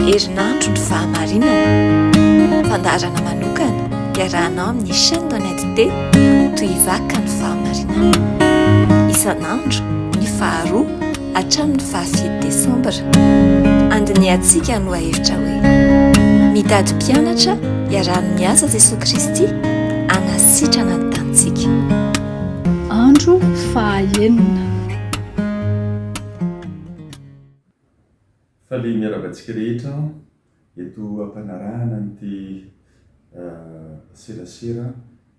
Herinandro ny fahamarinana. Fandaharana manokana iarahanao amin'ny chaîne d'honnêteté tohivaka ny fahamarinana. Isan'andro ny faharoa hatramin'ny fahafito desambra. Andinihantsika ny lohahevitra hoe Mitady mpianatra iarahany miasa Jesoa Kristy hanasitrana ny tanintsika. Andro fahaenina. Faly miarahaba antsika rehetra eto am-panarahana an'ity serasera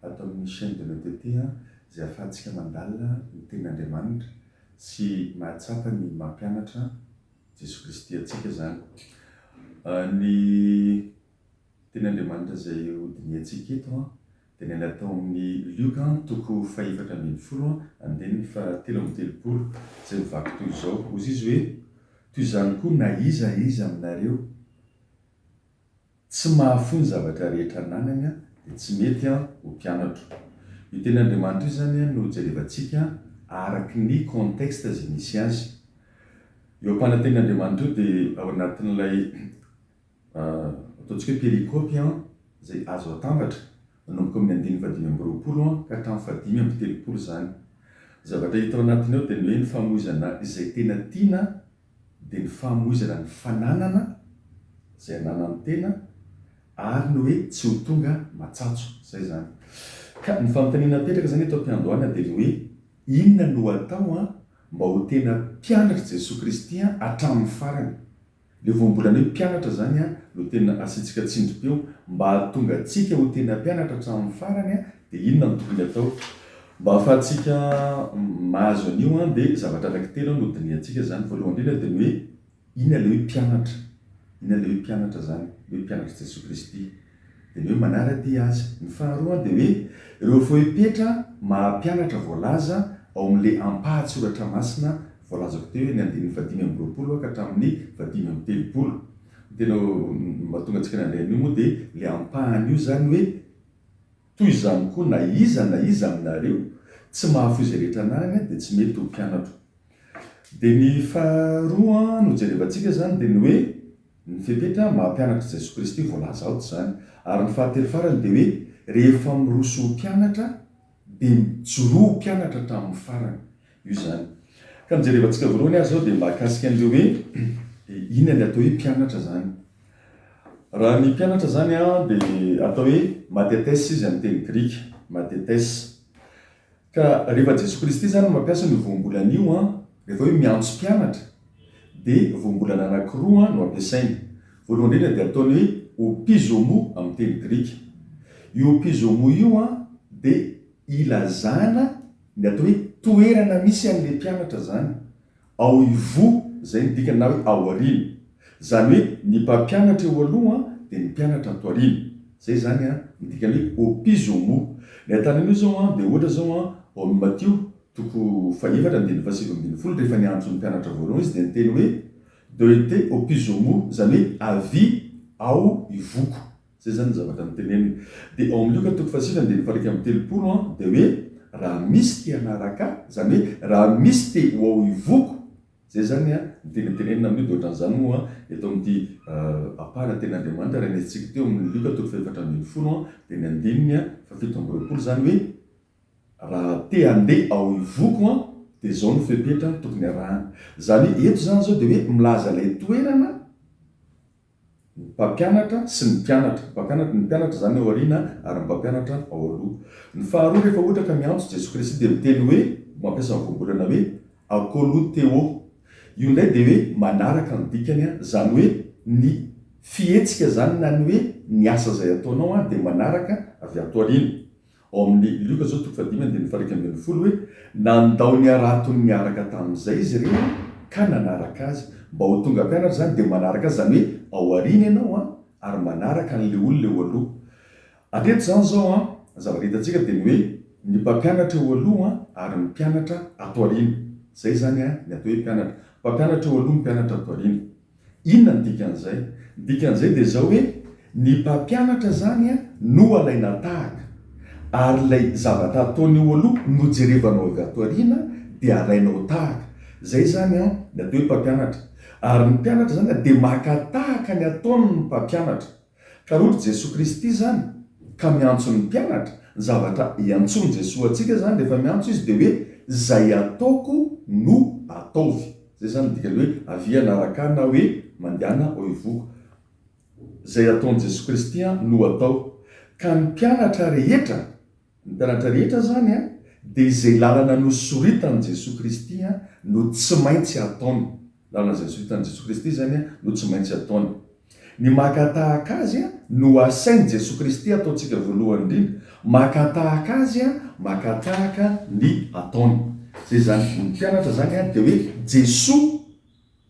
ato amin'ny chaîne de l'ETT izay ahafahantsika mandalina ny tenin'Andriamanitra sy mahatsapa ny mampianatra Jesoa Kristy antsika izany. Ny tenin'Andriamanitra izay hodinihantsika eto dia ny natao amin'ny Lioka toko fahefatra 14 andininy fahatelo 33 izay mivaky toy izao, hozy izy hoe, Toy izany koa na iza iza aminareo tsy mahafoy ny zavatra rehetra ananany dia tsy mety ho mpianatro. Io tenin'Andriamanitra io izany no jerevantsika araka ny contexte izay misy azy. Io ampahan-tenin'Andriamanitra io dia ao anatin'ilay ataontsika hoe perikopy izay azo atambatra manomboka amin'ny andininy fahadimy amby 20 ka hatramin'ny fahadimy amby 30 izany. Ny zavatra hita ao anatiny ao dia ny hoe ny famoizana izay tena tiana dia ny famoizana ny fananana izay ananan'ny tena ary ny hoe tsy ho tonga matsatso. Izay izany. Ka ny fanontaniana apetraka izany eto am-piandohana dia ny hoe inona no atao mba ho tena mpianatr'i Jesoa Kristy hatramin'ny farany? Ilay voambolana hoe mpianatra izany no tena asiantsika tsindrim-peo. Mba hahatonga antsika ho tena mpianatra hatramin'ny farany dia inona no tokony hatao? Mba hahafahantsika mahazo an'io dia zavatra anankitelo no hodinihantsika izany. Voalohany indrindra dia ny hoe inona ilay hoe mpianatra? Inona ilay hoe mpianatra izany? Ilay hoe mpianatr'i Jesoa Kristy. Dia ny hoe manara-dia Azy. Ny faharoa dia hoe ireo fepetra maha-mpianatra voalaza ao amin'ilay ampahan-tsoratra masina voalazako teo hoe ny andininy fahadimy amby 20 ka hatramin'ny fahadimy amby 30. Ny tena mahatonga antsika nandray an'io moa dia ilay ampahany io izany hoe toy izany koa na iza na iza aminareo tsy mahafoy izay rehetra ananany dia tsy mety ho mpianatro. Dia ny faharoa no jerevantsika izany dia ny hoe ny fepetra maha mpianatr'i Jesoa Kristy voalaza ato izany. Ary ny fahatelo farany dia hoe rehefa miroso ho mpianatra dia mijoroa ho mpianatra hatramin'ny farany. Io izany. Ka ny jerevantsika voalohany ary izao dia mahakasika an'ilay hoe inona ny atao hoe mpianatra izany. Raha ny mpianatra izany dia atao hoe mathetes izy amin'ny teny grika, mathetes. Ka rehefa Jesoa Kristy izany no mampiasa an'io voambolana io an, rehefa hoe miantso mpianatra dia voambolana anankiroa no ampiasainy. Voalohany indrindra dia ataony hoe opizomo amin'ny teny grika. Io opizomo io an dia ilazana ny atao hoe toerana misy an'ilay mpianatra izany. Ao ivoho, izay ny dikany na hoe ao aoriana. Izany hoe ny mpampianatra eo aloha dia ny mpianatra ato aoriana. Izay izany ny dikany hoe opizomo. Ny ahitana an'io izao dia ohatra izao ao amin'ny Matio toko fahefatra andininy faha-19 rehefa niantso ny mpianatra voalohany izy dia niteny hoe doite opizomo, izany hoe avia ao ivoko. Zay zany ny zavatra noteneniny. Dia ao amin'ny Lioka toko fahasivy andininy faha-31 an, dia hoe raha misy te hanaraka ahy, izany hoe raha misy te ho ao ivoko, zay zany an, ny teny tenenina amin'io dia ohatran'izany moa an, eto amin'ity ampahana tenin'Andriamanitra renesintsika teo amin'ny Lioka toko faha-14 an, dia ny andininy faha-27 izany hoe raha te handeha ao ivoko an, dia izao no fepetra tokony arahana. Izany hoe eto izany izao dia hoe milaza ilay toerana, Ny mpampianatra sy ny mpianatra. Mpampianatra, ny mpianatra izany ao aoriana ary ny mpampianatra ao aloha. Ny faharoa rehefa ohatra ka miantso Jesoa Kristy dia miteny hoe, mampiasa ny voambolana hoe akolouteo. Io indray dia hoe manaraka ny dikany, izany hoe ny fihetsika izany na ny hoe ny asa izay ataonao dia manaraka avy ato aoriana. Ao amin'ny Lioka izao toko fahadimy andininy faha-11 hoe, Nandao ny haratony niaraka tamin'izay izy ireo ka nanaraka azy. Mba ho tonga mpianatra izany dia manaraka azy, izany hoe ao aoriana ianao an, ary manaraka an'ilay olona eo aloha. Hatreto izany izao an, ny zavatra hitantsika dia ny hoe ny mpampianatra eo aloha ary ny mpianatra ato aoriana. Izay izany an, ny atao hoe mpianatra. Mpampianatra eo aloha, ny mpianatra ato aoriana. Inona ny dikan'izay? Ny dikan'izay dia izao hoe, ny mpampianatra izany no alaina tahaka, ary ilay zavatra ataony eo aloha no jerevanao avy ato aoriana dia alainao tahaka. Izay izany ny atao hoe mpampianatra. Ary ny mpianatra izany dia maka tahaka. manaraka ny ataony ny mpampianatra. Ka raha ohatra Jesoa Kristy izany ka miantso ny mpianatra, ny zavatra iantsoan'i Jesoa antsika izany rehefa miantso Izy dia hoe izay ataoko no ataovy. Izay izany ny dikan'ny hoe avia hanaraka ahy na hoe mandehana ao ivohoko. Izay ataon'i Jesoa Kristy no atao. Ka ny mpianatra rehetra Ny mpianatra rehetra izany dia izay lalana nosoritan'i Jesoa Kristy no tsy maintsy ataony. Lalana izay nosoritan'i Jesoa Kristy izany no tsy maintsy ataony. Ny maka tahaka Azy no asain'i Jesoa Kristy ataontsika voalohany indrindra. Maka tahaka Azy, maka tahaka ny ataony. Izay izany. Ny mpianatra izany dia hoe Jesoa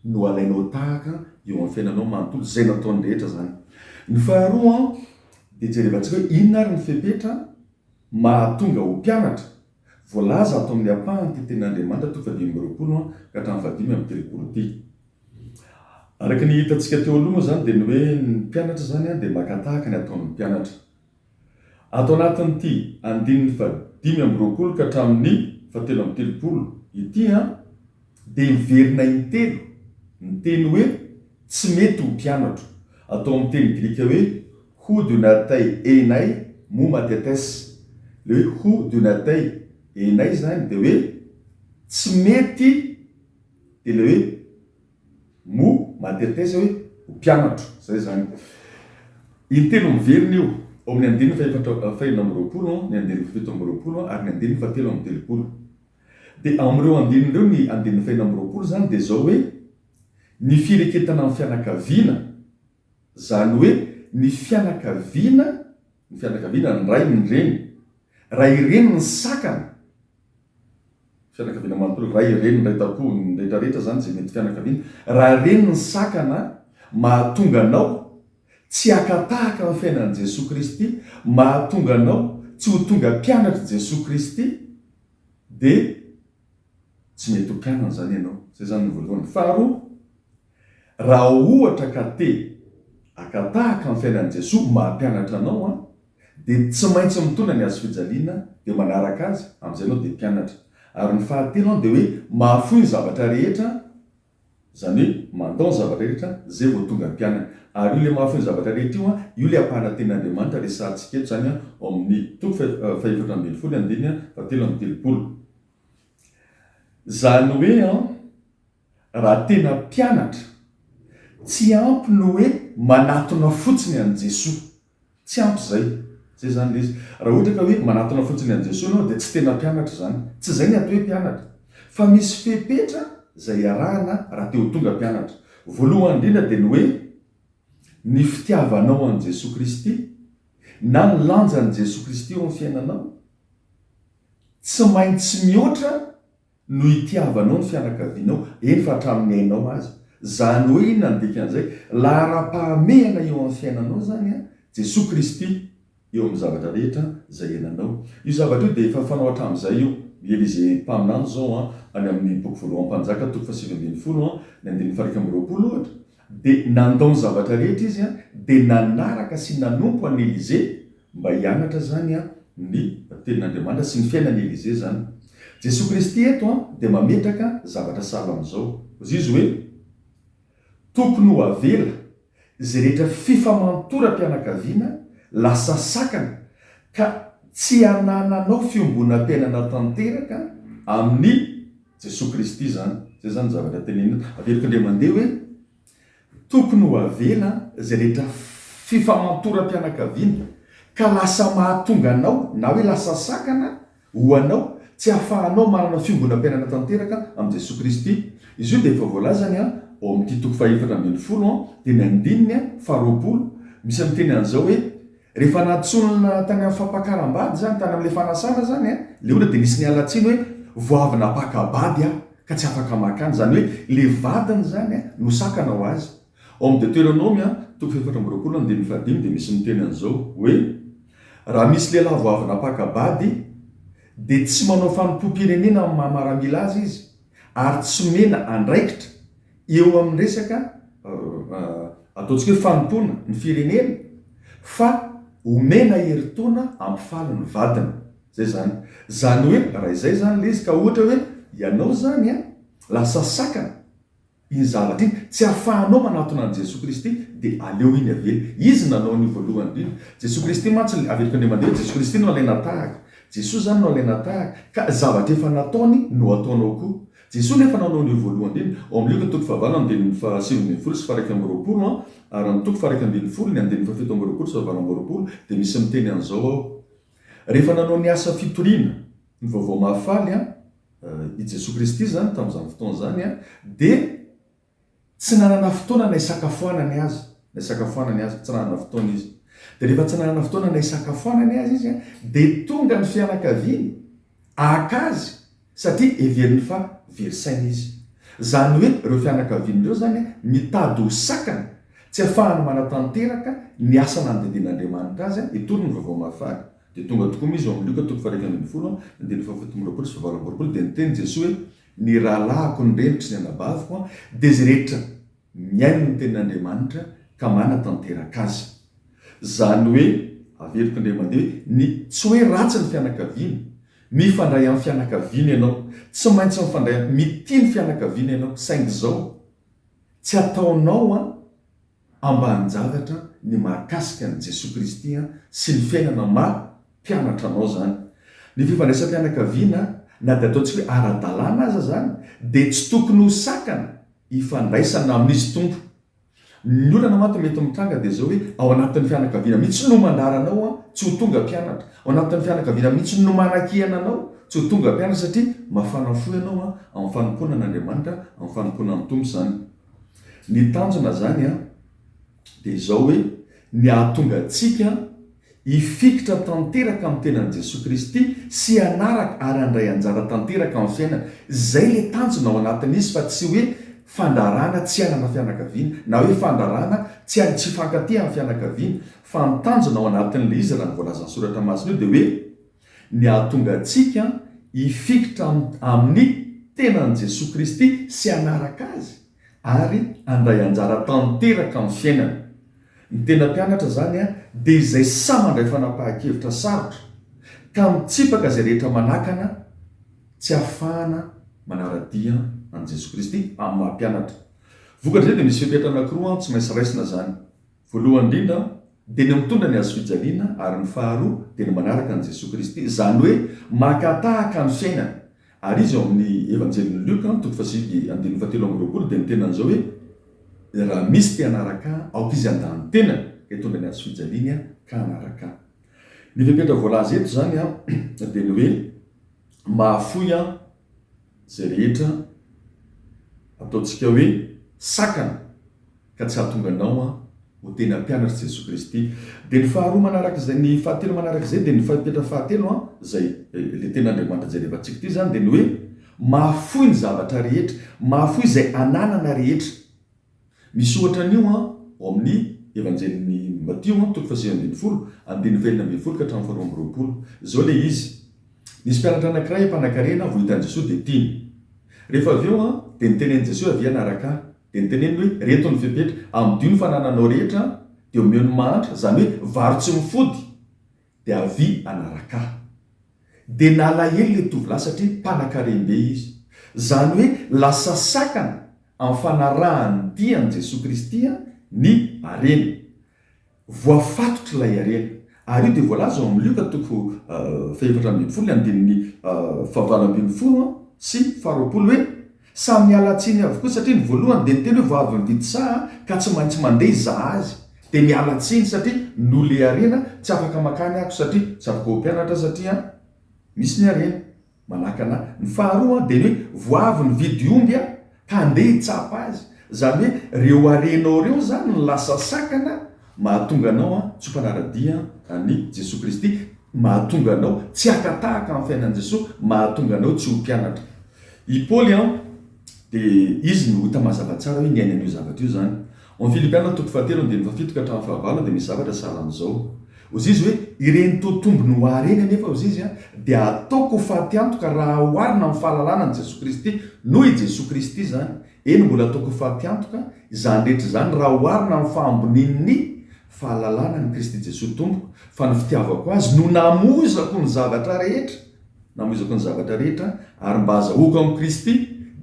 no alainao tahaka eo amin'ny fiainanao manontolo, izay nataony rehetra izany. Ny faharoa dia jerevantsika hoe inona ary ny fepetra mahatonga ho mpianatra, voalaza ato amin'ny ampahan'ity tenin'Andriamanitra toko fahadimy amby 20 ka hatramin'ny fahadimy amby 30 ity. Araka ny hitantsika teo aloha moa izany dia ny hoe ny mpianatra izany dia maka tahaka ny ataon'ny mpianatra. Ato anatin'ity andininy faha-25 ka hatramin'ny faha-33 ity dia miverina intelo ny teny hoe tsy mety ho mpianatro, atao amin'ny teny grika hoe ho dunatei einai mou mathetes. Ilay hoe ho dunatei einai izany dia hoe tsy mety dia ilay hoe Moa mateteza hoe ho mpianatro. Izay izany. Intelo miverina io, ao amin'ny andininy fahefatra, fahenina amby 20, ny andininy faha-27 ary ny andininy faha-33. Dia amin'ireo andininy ireo, ny andininy fahenina amby 20 izany dia izao hoe, Ny fireketana amin'ny fianakaviana, izany hoe ny fianakaviana, ny fianakaviana, ny ray, ny reny, raha ireny ny sakana, Fianakaviana manontolo, ray, reny, ray tampo, ny rehetra rehetra zany izay mety fianakaviana, raha reny ny sakana mahatonga anao tsy haka tahaka ny fiainan'i Jesoa Kristy, mahatonga anao tsy ho tonga mpianatr'i Jesoa Kristy dia tsy mety ho mpianany zany ianao, zay zany ny voalohany. Faharoa, raha ohatra ka te haka tahaka ny fiainan'i Jesoa maha mpianatra anao an, dia tsy maintsy mitondra ny hazofijaliana dia manaraka azy, amin'izay ianao dia mpianatra. Ary ny fahatelo an dia hoe mahafoy ny zavatra rehetra, izany hoe mandao ny zavatra rehetra izay vao tonga mpianany. Ary io ilay mahafoy ny zavatra rehetra io an, io ilay ampahananten'Andriamanitra resahantsika eto izany an, ao amin'ny toko faha-14 andininy faha-33. Izany hoe an, raha tena mpianatra, tsy ampy ny hoe manatona fotsiny an'i Jesoa. Tsy ampy izay. Izay izany ilay izy. Raha ohatra ka hoe manatona fotsiny an'i Jesoa ianao dia tsy tena mpianatra izany. Tsy izay ny atao hoe mpianatra. Fa misy fepetra izay iarahana raha te ho tonga mpianatra. Voalohany indrindra dia ny hoe ny fitiavanao an'i Jesoa Kristy na ny lanjan'i Jesoa Kristy eo amin'ny fiainanao tsy maintsy mihoatra no itiavanao ny fianakavianao, eny fa hatramin'ny ainao aza. Zany hoe inona ny dikan'izay? Laharam-pahamehana eo amin'ny fiainanao zany an, Jesoa Kristy eo amin'ny zavatra rehetra izay iainanao. Io zavatra io dia efa fanao hatramin'izay io. I Elise mpaminany izao an, any amin'ny boky voalohan'ny Mpanjaka toko faha-19 an, ny andininy faha-21 ohatra, dia nandao ny zavatra rehetra izy an, dia nanaraka sy nanompo an'i Elise Mba hianatra izany ny Tenin'Andriamanitra sy ny fiainan'i Elysée izany. Jesoa Kristy eto dia mametraka zavatra sahala amin'izao. Hozy Izy hoe, Tokony ho avela izay rehetra fifamantoram-pianakaviana lasa sakana ka tsy hanananao fiombonam-piainana tanteraka amin'i Jesoa Kristy izany. Izay izany ny zavatra teneniny eto. Averiko indray mandeha hoe, Tokony ho avela izay rehetra fifamantoram-pianakaviana ka lasa mahatonga anao na hoe lasa sakana ho anao tsy ahafahanao manana fiombonam-piainana tanteraka amin'i Jesoa Kristy. Izy io dia efa voalazany ao amin'ity toko faha-14 dia ny andininy faha-20 misy miteny an'izao hoe rehefa nantsoina tany amin'ny fampakaram-bady izany, tany amin'ilay fanasana izany ilay olona dia nisy niala tsiny hoe vao avy nampaka-bady aho. ka tsy afaka maka any, izany hoe ilay vadiny izany no sakana ho azy. Ao amin'ny Deteronômy toko faha-24 andininy fahadimy dia misy miteny an'izao hoe, Raha misy lehilahy vao avy nampaka-bady dia tsy manao fanompoam-pirenena amin'ny maha maramila azy izy ary tsy omena andraikitra eo amin'ny resaka ataontsika hoe fanompoana ny firenena fa omena herintaona hampifaly ny vadiny. Zay zany. Zany hoe raha izay zany le izy ka ohatra hoe ianao zany an, lasa sakana. Iny zavatra iny, tsy ahafahanao manatona an'i Jesoa Kristy dia aleo iny avela. Izy nanao an'io voalohany indrindra. Jesoa Kristy mantsy, averiko indray mandeha hoe Jesoa Kristy no alaina tahaka. Jesoa izany no alaina tahaka. Ka zavatra efa nataony no ataonao koa. Jesoa nefa nanao an'io voalohany indrindra. Ao amin'ny Lioka toko fahavalo andininy faha-19 sy faha-21 ary ny toko faha-11 ny andininy faha-27 sy faha-28 dia misy miteny an'izao ao. Rehefa nanao ny asa fitoriana ny vaovao mahafaly I Jesoa Kristy izany tamin'izany fotoana izany dia tsy nanana fotoana na hisakafoanany aza, na hisakafoanany aza, tsy nanana fotoana izy. Dia rehefa tsy nanana fotoana na hisakafoanany aza izy dia tonga ny fianakaviany haka azy satria heveriny fa very saina izy. Izany hoe ireo fianakaviany ireo izany mitady ho sakana tsy ahafahany manatanteraka ny asa nandidian'Andriamanitra azy hitory ny vaovao mahafaly. Dia tonga tokoa moa izy ao amin'ny Lioka toko faha-11, andininy faha-27 sy faha-28, dia niteny Jesoa hoe, Ny rahalahiko, ny reniko sy ny anabaviko dia izay rehetra mihaino ny tenin'Andriamanitra ka manatanteraka azy. Izany hoe, averiko indray mandeha hoe, ny, tsy hoe ratsy ny fianakaviana, mifandray amin'ny fianakaviana ianao, tsy maintsy mifandray, mitia ny fianakaviana ianao, saingy izao, tsy ataonao an, ambanin-javatra ny mahakasika an'i Jesoa Kristy sy ny fiainana maha mpianatra anao izany. Ny fifandraisam-pianakaviana, na dia ataontsika hoe ara-dalàna aza izany, dia tsy tokony ho sakana hifandraisana amin'Izy Tompo. Ny olana manko mety mitranga dia izao hoe ao anatin'ny fianakaviana mihitsy no mandara anao tsy ho tonga mpianatra, ao anatin'ny fianakaviana mihitsy no manakiana anao tsy ho tonga mpianatra satria mafana fo ianao amin'ny fanompoana an'Andriamanitra, amin'ny fanompoana ny Tompo izany. Ny tanjona zany an, dia izao hoe, ny hahatonga antsika hifikitra tanteraka amin'ny tenan'i Jesoa Kristy sy hanaraka ary handray anjara tanteraka amin'ny fiainany. Izay ilay tanjona ao anatin'izy fa tsy hoe fandrarana tsy hanana fianakaviana na hoe fandrarana tsy tsy hifankatia amin'ny fianakaviana fa ny tanjona ao anatin'ilay izy raha ny voalazan'ny soratra masina io dia hoe ny hahatonga antsika hifikitra amin'ny tenan'i Jesoa Kristy sy hanaraka Azy ary handray anjara tanteraka amin'ny fiainany. Ny tena mpianatra izany dia izay sahy mandray fanapahan-kevitra sarotra ka mitsipaka izay rehetra manakana tsy hahafahana manara-dia an'i Jesoa Kristy amin'ny maha mpianatra. Vokatr'izay dia misy fepetra anankiroa tsy maintsy raisina izany. Voalohany indrindra dia ny mitondra ny hazofijaliana ary ny faharoa dia ny manaraka an'i Jesoa Kristy, izany hoe maka tahaka ny fiainany. Ary izy ao amin'ny Evanjelin'i Lioka, toko fahasivy andininy fahatelo amby 20 dia miteny an'izao hoe, Raha misy te hanaraka Ahy, aoka izy handà ny tenany ka hitondra ny hazofijaliany ka hanaraka Ahy. Ny fepetra voalaza eto izany dia ny hoe mahafoy izay rehetra ataontsika hoe sakana ka tsy hahatonga anao ho tena mpianatr'i Jesoa Kristy. Dia ny faharoa manaraka izay, ny fahatelo manaraka izay dia ny fepetra fahatelo izay ilay tenin'Andriamanitra jerevantsika ity izany dia ny hoe mahafoy ny zavatra rehetra, mahafoy izay ananana rehetra. Misy ohatra an'io ao amin'ny Evanjelin'i Matio toko faha-19, andininy faha-16 ka hatramin'ny faha-22. Izao ilay izy, Nisy mpianatra anankiray mpanankarena vao hitan'i Jesoa dia tiany. Rehefa avy eo dia nitenen'i Jesoa hoe avia hanaraka ahy. Dia niteneniny hoe, Reto ny fepetra, amidio ny fanananao rehetra, dia omeo ny mahantra, izany hoe varo tsy mifody, dia avia hanaraka ahy. Dia nalahelo ilay tovolahy satria mpanakarem-be izy. Izany hoe lasa sakana amin'ny fanarahany dia an'i Jesoa Kristy ny harena. Voafatotra ilay harena. Ary io dia voalaza ao amin'ny Lioka toko faha-14 ny andininy faha-18 sy faha-20 hoe, Samy miala tsiny avokoa satria ny voalohany dia niteny hoe vao avy nividy saha ka tsy maintsy mandeha hizaha azy. Dia miala tsiny satria noho le harena tsy afaka makany ako satria tsy afaka ho mpianatra satria misy ny harena. Manakana ahy. Ny faharoa dia ny hoe vao avy nividy omby aho ka handeha hitsapa azy. Izany hoe ireo harenao ireo izany no lasa sakana mahatonga anao tsy ho mpanara-dia an'i Jesoa Kristy, mahatonga anao tsy haka tahaka amin'ny fiainan'i Jesoa, mahatonga anao tsy ho mpianatra. I Paoly dia izy no hita mazava tsara hoe niaina an'io zavatra io izany. Ao amin'ny Filipiana toko fahatelo andininy fahafito ka hatramin'ny fahavalo dia misy zavatra sahala amin'izao. Hozy izy hoe, Ireny toa tombony ho ahy ireny anefa, hozy izy, dia ataoko ho faty antoka raha oharina amin'ny fahalalana an'i Jesoa Kristy, noho i Jesoa Kristy izany. Eny, mbola ataoko ho faty antoka izany rehetra izany raha oharina amin'ny fahambonian'ny fahalalana an'i Kristy Jesoa Tompoko, fa ny fitiavako Azy no namoizako ny zavatra rehetra, namoizako ny zavatra rehetra, ary mba hazahoako amin'i Kristy.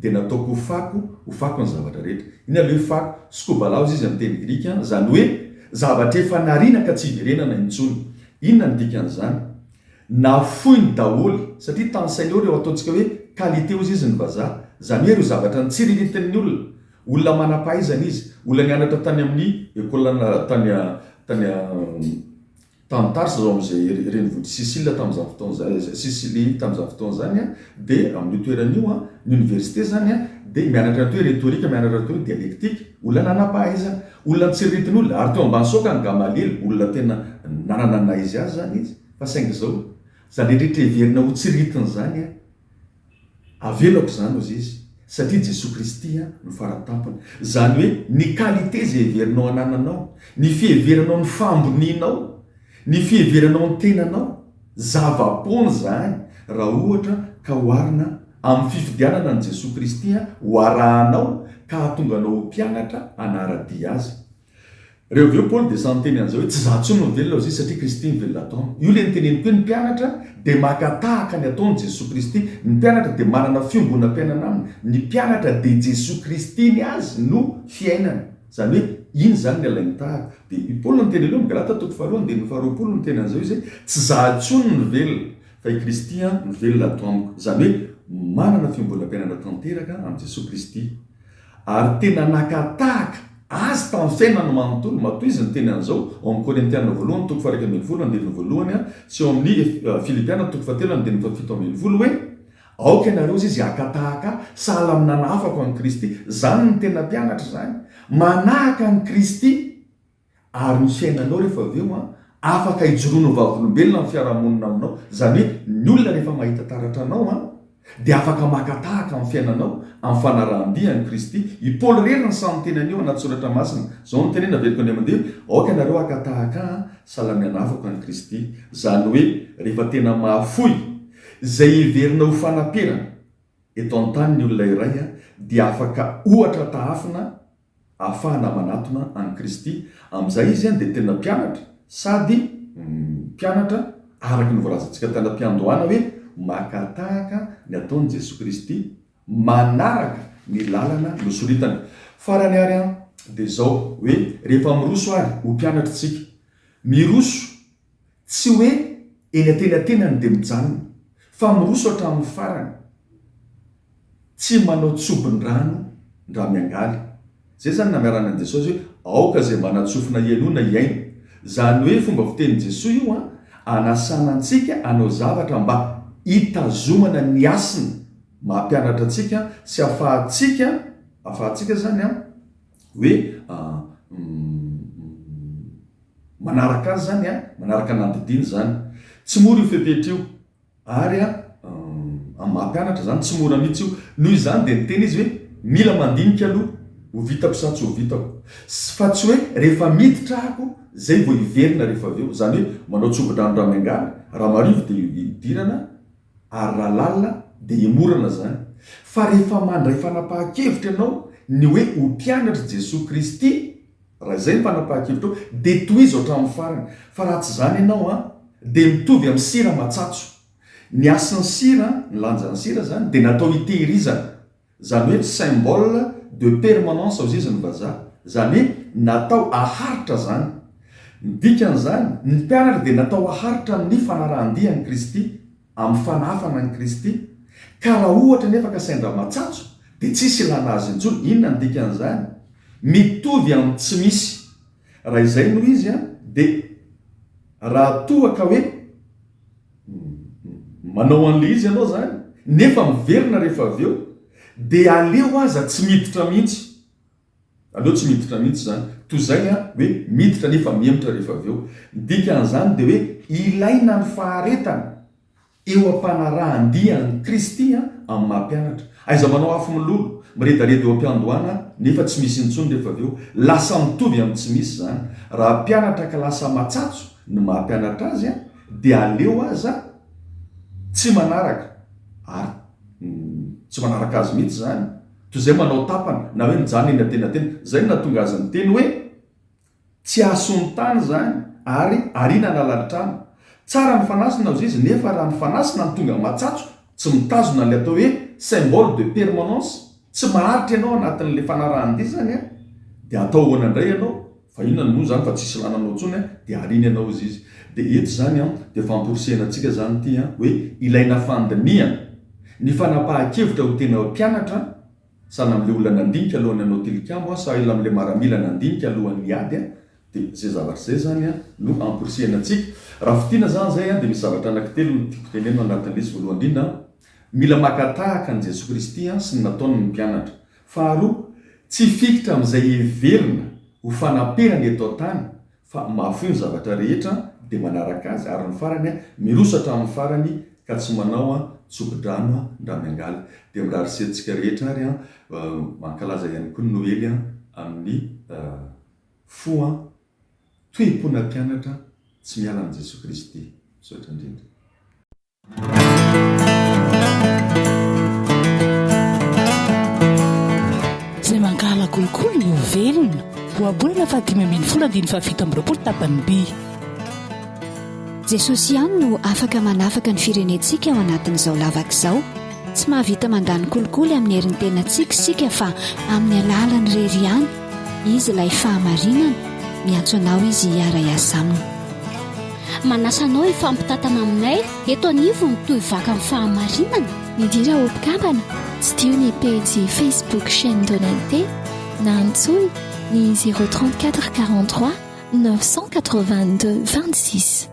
dia nataoko ho fako, ho fako ny zavatra rehetra. Inona ilay hoe fako? Skobalaos izy amin'ny teny grika, izany hoe zavatra efa nariana ka tsy hiverenana intsony. Inona no dikan'izany? Nafoiny daholo, satria tanisainy eo ireo ataontsika hoe qualité hozy izy ny vazaha, izany hoe ireo zavatra nitsiriritin'ny olona. Olona manam-pahaizana izy, olona nianatra tany amin'ny école tany tany Tany Tarse izao amin'izay renivohitr'i Sicile tamin'izany fotoana izany, Sicily tamin'izany fotoana izany dia amin'io toerana io ny oniversite izany dia mianatra ny atao hoe rhétorique, mianatra ny atao hoe dialectique, olona nanam-pahaizana, olona notsiriritin'olona ary teo ambany saoka ny Gamaliela, olona tena nanana ny naha izy azy izany izy fa saingy izao izany rehetra heverina ho tsiriritina izany Avelako izany hozy izy, satria Jesoa Kristy no faratampony. Izany hoe ny qualité izay heverinao anananao, ny fiheveranao ny fahambonianao, ny fiheveranao ny tenanao, zava-poana izany raha ohatra ka oharina amin'ny fifidianana an'i Jesoa Kristy ho arahanao ka hahatonga anao ho mpianatra hanara-dia Azy. Reo avy eo Paoly dia sahy niteny an'izao hoe tsy izaho intsony no mivelona hozy izy satria Kristy mivelona ato amiko. Io ilay niteneniko hoe ny mpianatra dia maka tahaka ny ataon'i Jesoa Kristy. Ny mpianatra dia manana fiombonam-piainana aminy. Ny mpianatra dia Jesoa Kristy ny azy no fiainany. Izany hoe iny izany ny alainy tahaka. Dia i Paoly no niteny an'io amin'ny Galata toko faharoa andininy faharoapolo niteny an'izao izy hoe tsy izaho intsony no velona fa i Kristy no velona ato amiko. Izany hoe manana fiombonam-piainana tanteraka amin'i Jesoa Kristy. Ary tena naka tahaka Azy tamin'ny fiainany manontolo. Matoa izy niteny an'izao ao amin'ny Korintiana voalohany toko faha-11 andininy voalohany sy ao amin'ny Filipiana toko fahatelo andininy faha-17 hoe, Aoka ianareo hozy izy haka tahaka ahy, sahala amin'ny nanahafako an'i Kristy. Izany no tena mpianatra izany. Manahaka an'i Kristy. Ary ny fiainanao rehefa avy eo an, afaka hijoroana ho vavolombelona amin'ny fiarahamonina aminao. Izany hoe ny olona rehefa mahita taratra anao an, dia afaka maka tahaka amin'ny fiainanao, amin'ny fanarahan-dia an'i Kristy. I Paoly irery no sahy niteny an'io anaty soratra masina. Izao no teneniny, averiko indray mandeha, aoka ianareo haka tahaka ahy an, sahala amin'ny hanahafako an'i Kristy. Izany hoe rehefa tena mahafoy izay heverina ho fanaperana eto an-tany ny olona iray an, dia afaka ohatra tahafina ahafahana manatona an'i Kristy. Amin'izay izy dia tena mpianatra sady mpianatra araka ny voalazantsika tany am-piandohana hoe maka tahaka ny ataon'i Jesoa Kristy, manaraka ny lalana nosoritany. Farany ary dia izao hoe rehefa miroso ary ho mpianatra isika, miroso Tsy hoe eny antenatenany dia mijanona, fa miroso hatramin'ny farany. Tsy manao tsobin-drano ndra miangaly. Izay izany namiarana an'i Jesosy hoe aoka izay manan-tsofina hihainoana hihaino. Izany hoe fomba fitenin'i Jesoa io an, anasana antsika hanao zavatra mba hitazomana ny hasina maha mpianatra antsika sy ahafahantsika, ahafahantsika izany an, hoe Manaraka azy izany an, manaraka ny nandidiany izany. Tsy mora io fepetra io, ary an, amin'ny maha mpianatra izany tsy mora mihitsy io. Noho izany dia niteny izy hoe mila mandinika aloha, ho vitako sa tsy ho vitako. Fa tsy hoe rehefa miditra ako izay vao hiverina rehefa avy eo. Izany hoe manao tsobo-drano raha miangana, raha marivo dia hidirana, ary raha lalina dia hemorana izany. Fa rehefa mandray fanapahan-kevitra ianao ny hoe ho mpianatr'i Jesoa Kristy, Raha izay ny fanapahan-kevitrao dia tohizo hatramin'ny farany fa raha tsy izany ianao an dia mitovy amin'ny sira matsatso. Ny hasin'ny sira, ny lanjan'ny sira izany dia natao hitehirizana, izany hoe symbole de permanence hozy izy ny vazaha, izany hoe natao haharitra izany. Ny dikan'izany, ny mpianatra dia natao haharitra amin'ny fanarahan-dia an'i Kristy, amin'ny fanahafana an'i Kristy. Ka raha ohatra anefa ka sendra matsatso dia tsisy ilana azy intsony. Inona ny dikan'izany? Mitovy amin'ny tsy misy. Raha izay no izy an, dia raha toa ka hoe manao an'ilay izy ianao izany, nefa miverina rehefa avy eo, dia aleo aza tsy miditra mihitsy. Aleo tsy miditra mihitsy izany. Toy izay an, hoe miditra nefa mihemotra rehefa avy eo. Ny dikan'izany dia hoe ilaina ny faharetana. Eo am-panarahan-dia an'i Kristy amin'ny maha mpianatra. Aiza manao afo milolo, miredareda eo am-piandohana nefa tsy misy intsony rehefa avy eo. Lasa mitovy amin'ny tsy misy izany. Raha mpianatra ka lasa matsatso ny maha mpianatra azy dia aleo aza tsy manaraka ary tsy manaraka azy mihitsy izany toy izay manao tapany na hoe mijanona eny antenatena. Izay no nahatonga azy niteny hoe. Tsy hahasoa ny tany izany ary ariana an'ala-trano. Tsara ny fanasina hozy izy nefa raha ny fanasina no tonga matsatso, tsy mitazona ilay atao hoe symbole de permanence. Tsy maharitra ianao anatin'ilay fanarahan-dia izany an, dia atao ahoana indray ianao? Fa inona no moa izany fa tsisy ilana anao intsony an, dia ariana ianao hozy izy. Dia eto izany an, dia famporisihana antsika izany ity an, hoe ilaina fandinihana ny fanapahan-kevitra ho tena mpianatra, sahala amin'ilay olona nandinika alohan'ny hanao tilikambo an, sahala amin'ilay maramila nandinika alohan'ny hiady an, dia izay zavatra izay izany an no amporisihana antsika. Raha fintina izany izay an, dia misy zavatra anankitelo no tiako tenenina ao anatin'ilay izy, voalohany indrindra an, Mila maka tahaka an'i Jesoa Kristy sy ny nataony ny mpianatra. Faharoa, tsy hifikitra amin'izay heverina ho fanaperana eto an-tany fa mahafoy ny zavatra rehetra dia manaraka Azy ary ny farany, miroso hatramin'ny farany ka tsy manao tsobo-drano ndra miangaly. Dia mirary sy antsika rehetra ary mankalaza ihany koa ny Noely amin'ny fo toe-pona mpianatra tsy miala amin'i Jesoa Kristy. Misaotra indrindra. Izay mankahala kolikoly no ho velona. Ohabolana faha-15 andininy faha-27 tapany B. Jesosy ihany no afaka manafaka ny firenentsika ao anatin'izao lavaka izao. Tsy mahavita mandany kolikoly amin'ny herin'ny tenantsika isika fa amin'ny alalany irery ihany. Izy ilay fahamarinana, miantso anao Izy hiara-hiasa aminy. Manasa anao hifampitantana aminay eto anivon'ny Tohivaka amin'ny Fahamarinana. Midira ho mpikambana, tsidiho ny pejy Facebook Chaîne d'Honnêteté na antsoy ny 0 34 43 982 26.